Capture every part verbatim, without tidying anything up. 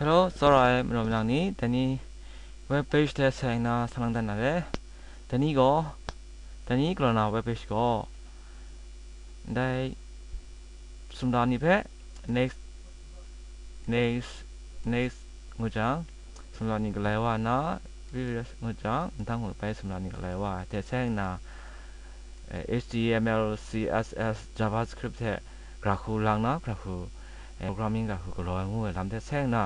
Hello, tsawra ai maraw malang ni, dai ni web page hte seng na sa lang dat na re. Dai ni gaw, dai ni galaw na web page gaw, ndai sumla ni hpe next, next, next ngu jang, sumla ni galai wa na, previous ngu jang, ndang ngu bai sumla ni galai wa ai hte seng na, eh, H T M L, C S S, JavaScript hte gra hku lang na, gra hku, eh, programming gra hku galaw ai ngu ai lam hte seng na,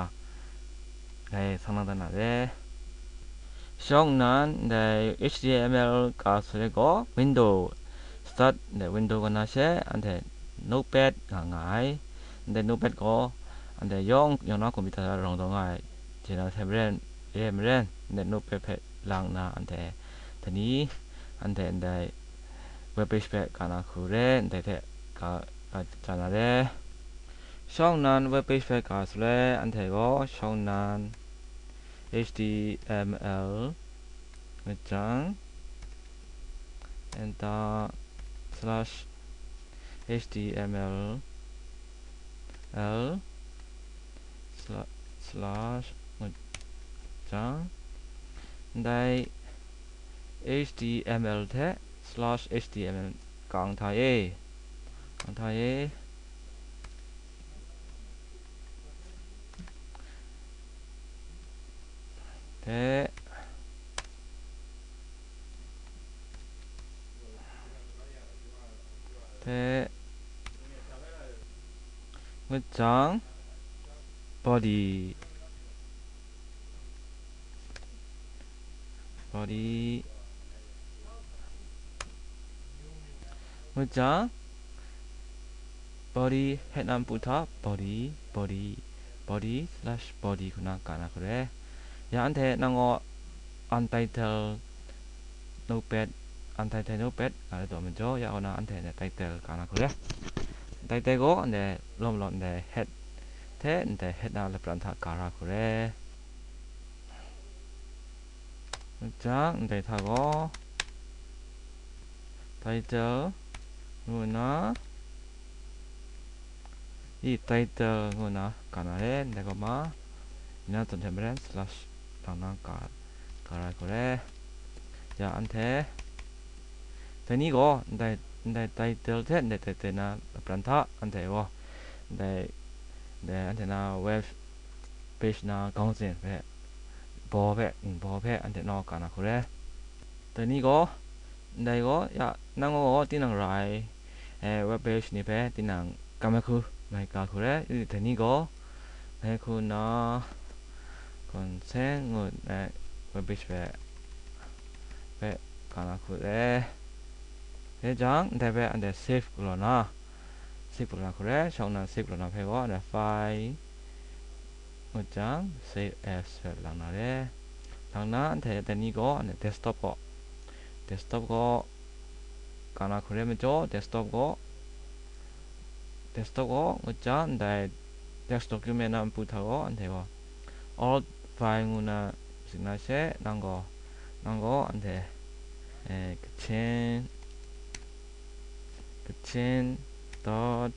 ngai sa lang dat na re. Shawng nnan, ndai H T M L ka sale gaw, window start, ndai window kaw na she, anhte notepad nga nga ai. Ndai notepad gaw, anhte yawng yawng na computer hta rawng taw nga ai, jena hte maren, re ai maren, ndai notepad hpe lang nna, anhte dai ni, anhte ndai web page hpe ka na hku re, ndai hte ka, ka, ka na re. Shawng nnan web page hpe ka sale, anhte gaw shawng nnan H T M L ngu jang, enter slash H T M L L sla-, slash ngu jang, ndai H T M L hte slash H T M L kang hta e, kang hta e. Hte, hte, ngut jang, body, body, ngut jang, body head na npu hta, body, body, body slash body hku na ka na hku re. Ya anhte nang gaw untitled notepad, untitled notepad nga ai taw majaw, ya kaw na anhte title ka na hku re. Title gaw anhte lawm law ndai head hte ndai head na lapran hta ka ra hku re. Ngut jang, ndai hta gaw title ngu nna, i title ngu nna ka na re, ndai gaw ma, ina tsun hte maren slash lang na ka, ka ra hku re. Ya anhte, dai ni gaw ndai, ndai title hte ndai title na lapran hta anhte gaw ndai, ndai anhte na web page na gaungzen hpe, baw hpe, ningbaw hpe anhte naw ka na hku re. Dai ni gaw, ndai gaw, ya, nang gaw tinang ra ai, eh, web page ni hpe tinang kam ai hku ngai ka hku re. Dai ni gaw, ngai hku nna, consent ngu ai web page hpe, hpe ka na hku re. Dai jang, ndai hpe anhte save galaw na, save galaw na hku re, shawng nnan save galaw na hpe gaw, anhte file ngut jang, save as hpe lang na re. Lang na, anhte dai ni gaw, anhte desktop gaw, desktop gaw, ka na hku re majaw, desktop gaw, desktop gaw, ngut jang, ndai text document na npu hta gaw, anhte gaw, old file ngu na, sing na she, nang gaw, nang gaw, anhte, eh, Kachin, Kachin dot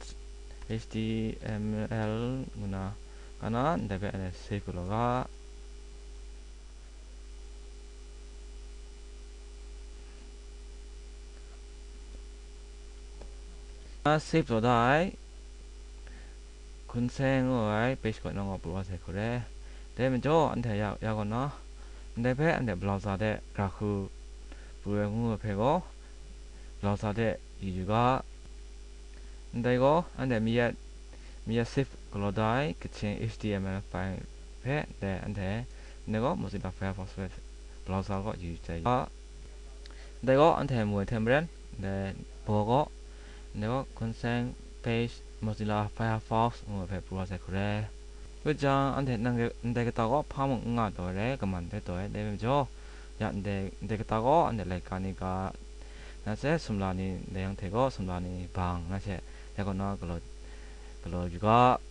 H T M L ngu na, ka na, ndai hpe anhte save galaw ga. Na save taw da ai, Hkun Seng ngu ai page kaw nang gaw pru wa sai hku re. Dai majaw, anhte ya, ya gaw na, ndai hpe anhte browser de gra hku pru ai ngu ai hpe gaw, browser de yu yu ga. Ndai gaw, anhte mi yat, mi yat save galaw da ai Kachin H T M L file hpe, dai anhte, ndai gaw Mozilla Firefox hpe browser kaw yu yu chye ga. Ndai gaw, anhte mu ai hte maren, ndai baw gaw, ndai gaw Hkun Seng page Mozilla Firefox ngu ai hpe pru wa sai hku re. Ngut jang, anhte nang, ndai kata gaw hpa mung n nga taw ai re, kaman hte taw ai, dai majaw, ya ndai, ndai kata gaw anhte laika ni ga, na se sumla ni, ndai yang hte gaw sumla ni bang, na se, ya gaw na galaw, galaw yu ga,